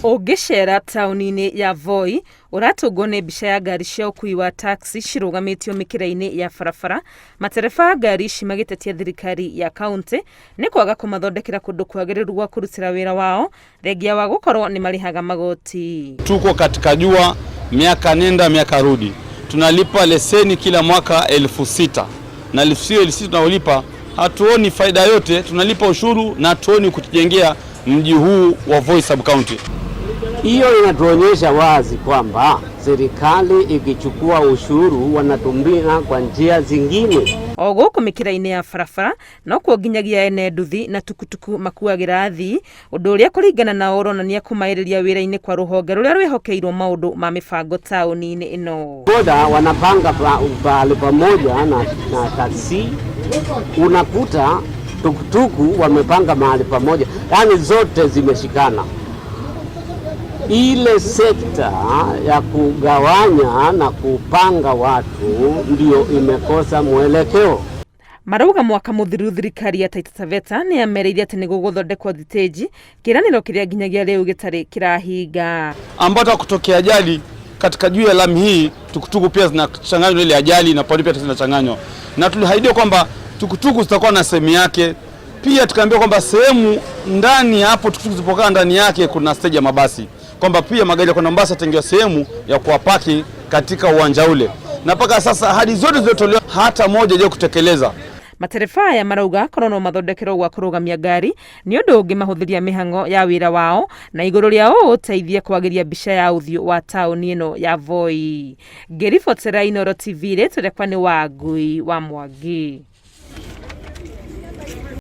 Ũngĩceera taũni-inĩ ya Voi, ũratũngwo nĩ mbica ya ngari cia ũkuui wa taxi cirũgamĩtio mĩkĩra-inĩ ya barabara, matereba a ngari ici magĩtetia thirikari ya kauntĩ nĩ kwaga kũmathondekera kũndũ kwagĩrĩru gwa kũrutĩra wĩra wao, thengia wa gũkorwo nĩ marĩhaga magoti. Tuko katika jua, miaka nenda miaka rudi, tunalipa leseni kila mwaka 6,000 na 6,000 tunaolipa hatuoni faida yote, tunalipa ushuru na hatuoni kutujengea mji huu wa Voi Sub County. Hiyo inatuonyesha wazi kwamba serikali ikichukua ushuru wanatumia kwa njia zingine. O gũkũ mĩkĩra-inĩ ya barabara nokuo nginyagia ene nduthi na tukutuku makuagĩra athii, ũndũ ũrĩa kũringana nao ũronania kũmaĩrĩria wĩra-inĩ kwa rũhonge rũrĩa rwĩhokeirwo maũndũ ma mĩbango taũni-inĩ ĩno. Boda wanapanga pahali pamoja na taksi, unakuta tukutuku wamepanga mahali pamoja, yaani zote zimeshikana. Ile sekta ya kugawanya na kupanga watu ndio imekosa mwelekeo. Marauga mwaka mũthiru thirikari ya Taita Taveta nĩ yamereire atĩ nĩ gũgũthondekwo thitĩnji, kĩĩranĩro kĩrĩa nginyagia rĩu gĩtarĩ kĩrahinga. Ambapo kutokea ajali katika juu ya lami hii, tukutuku pia zinachanganywa ile ajali na pia zinachanganywa, na tuliahidiwa kwamba tukutuku zitakuwa na sehemu yake. Pia tukaambiwa kwamba sehemu ndani hapo tukutuku zilipokaa ndani yake kuna stage ya mabasi, kwamba pia magari ya kwenda Mombasa yatengewa sehemu ya kuwapaki katika uwanja ule, na mpaka sasa ahadi zote zilizotolewa hata moja haijawahi kutekeleza. Matereba aya marauga korwo no mathondekerwo gwa kũrũgamia ngari nĩ ũndũ ũngĩmahũthĩria mĩhang'o ya wĩra wao na igũrũ rĩa ũũ ũteithie kwagĩria mbica ya ũthiũ wa taũni ĩno ya Voi. Ngĩribotera Inooro TV, rĩtwa rĩakwa nĩ Wangui wa Mwangi.